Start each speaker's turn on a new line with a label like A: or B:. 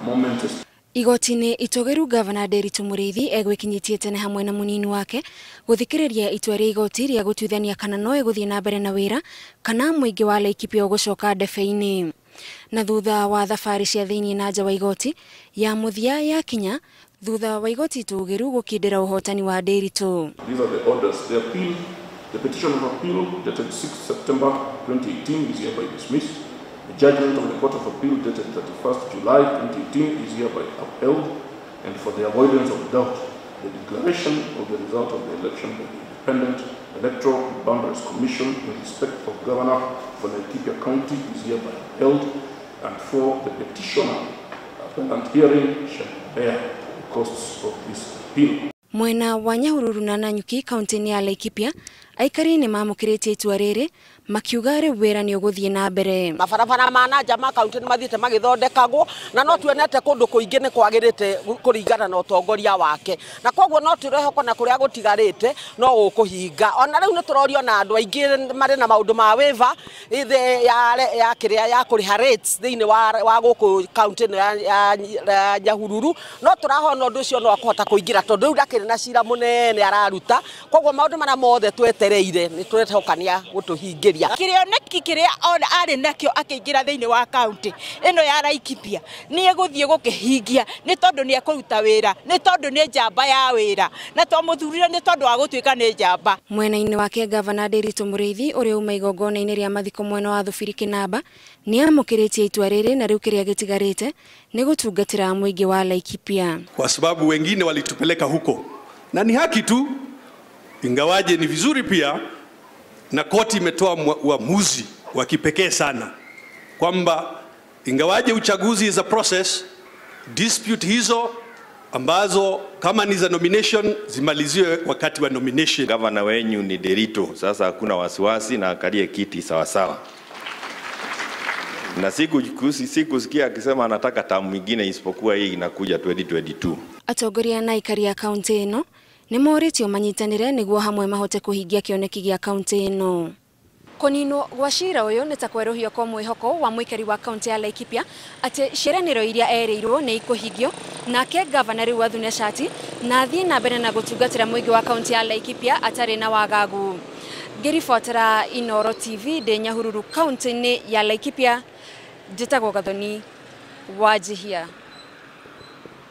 A: Momentous.
B: Igoti-inĩ itogeru Gavana Nderitu Mũrĩithi egwĩkinyĩtie tene hamwe na mũnini wake gũthikĩrĩria itua rĩa igoti rĩa gũtuithania kana no ĩgũthiĩ na mbere na wĩra kana mũingĩ wa Laikipia ũgũcoka ndebe-inĩ. Na thutha wa thabarĩ cia thĩinĩ na nja wa igoti ya mũthia yakinya thutha wa igoti itũgĩru gũkindĩra ũhotani wa Nderitu.
A: These are the orders. The appeal, the petition of appeal dated 6 September 2018 is hereby dismissed. The judgment of the Court of Appeal dated 31st July 2018 is hereby upheld, and for the avoidance of doubt, the declaration of the result of the election by the Independent Electoral and Boundaries Commission in respect of Governor for Laikipia County is hereby upheld, and for the petitioner, appellant hearing shall bear the costs of this appeal.
B: Mwena wa Nyahururu na Nanyuki kaunti-inĩ ya Laikipia aikari nĩ mamũkĩrĩtie itua rĩrĩ makiuga rĩu wĩra nĩ ũgũthiĩ na mbere.
C: Mabarabara ma nanja ma kaunti nĩ mathiĩte magĩthondekagwo na no tuonete kũndũ kũingĩ nĩ kwagĩrĩte kũringana na ũtongoria wake, na koguo no tũrehoko na kũrĩa gũtigarĩte no gũkũhinga. Ona rĩu nĩ tũrorio na andũ aingĩ marĩ na maũndũ ma waiver ya kĩrĩa ya kũrĩha rates thĩinĩ wa gũkũ kaunti ĩno ya Nyahururu, no tũrahona ũndũ ũcio no akũhota kũingĩra tondũ rĩu ndakĩrĩ na cira mũnene araruta, koguo maũndũ marĩa mothe twetereire nĩ tũrehoka nĩ agũtũhingĩria.
D: Kĩoneki kĩrĩa arĩ nakĩo akĩingĩra thĩinĩ wa kaunti ĩno ya Laikipia nĩ egũthiĩ gũkĩhingia, nĩ tondũ nĩ ekũruta wĩra, nĩ tondũ nĩ njamba ya wĩra, na twamũthurire nĩ tondũ wa gũtuĩka nĩ njamba.
B: Mwena-inĩ wake Gavana Nderitu Mũrĩithi ũrĩa uma igongona-inĩ rĩa mathiko mwena wa Thubiri Kĩnamba nĩ amũkĩrĩtie itua rĩrĩ na rĩu kĩrĩa gĩtigarĩte nĩ gũtungatĩra mũingĩ wa Laikipia,
E: kwa sababu wengine walitupeleka huko na ni haki tu, ingawaje ni vizuri pia na koti imetoa uamuzi wa kipekee sana kwamba ingawaje uchaguzi is a process, dispute hizo ambazo kama ni za nomination zimaliziwe wakati wa nomination.
F: Gavana wenyu ni Nderitu, sasa hakuna wasiwasi na akalie kiti sawa sawa. Na sikusikia akisema anataka tamu nyingine isipokuwa hii inakuja 2022.
B: Atongoria na aikari a kaunti ĩno nĩ morĩtio manyitanĩre nĩguo hamwe mahote kũhingia kĩoneki gĩa kaunti ĩno. Kũninwo gwa cira ũyũ nĩ ta kwerũhio kwa mwĩhoko wa mũikari wa kaunti ya Laikipia atĩ ciĩranĩro iria erĩirwo nĩ ikũhingio, nake gavana rĩu athune cati na athiĩ na mbere na gũtungatĩra mũingĩ wa kaunti ya Laikipia atarĩ na wagagu. Ngĩribotera Inooro TV ndĩ Nyahururu kaunti-inĩ ya Laikipia, njĩtagwo Gathoni Wanjihia.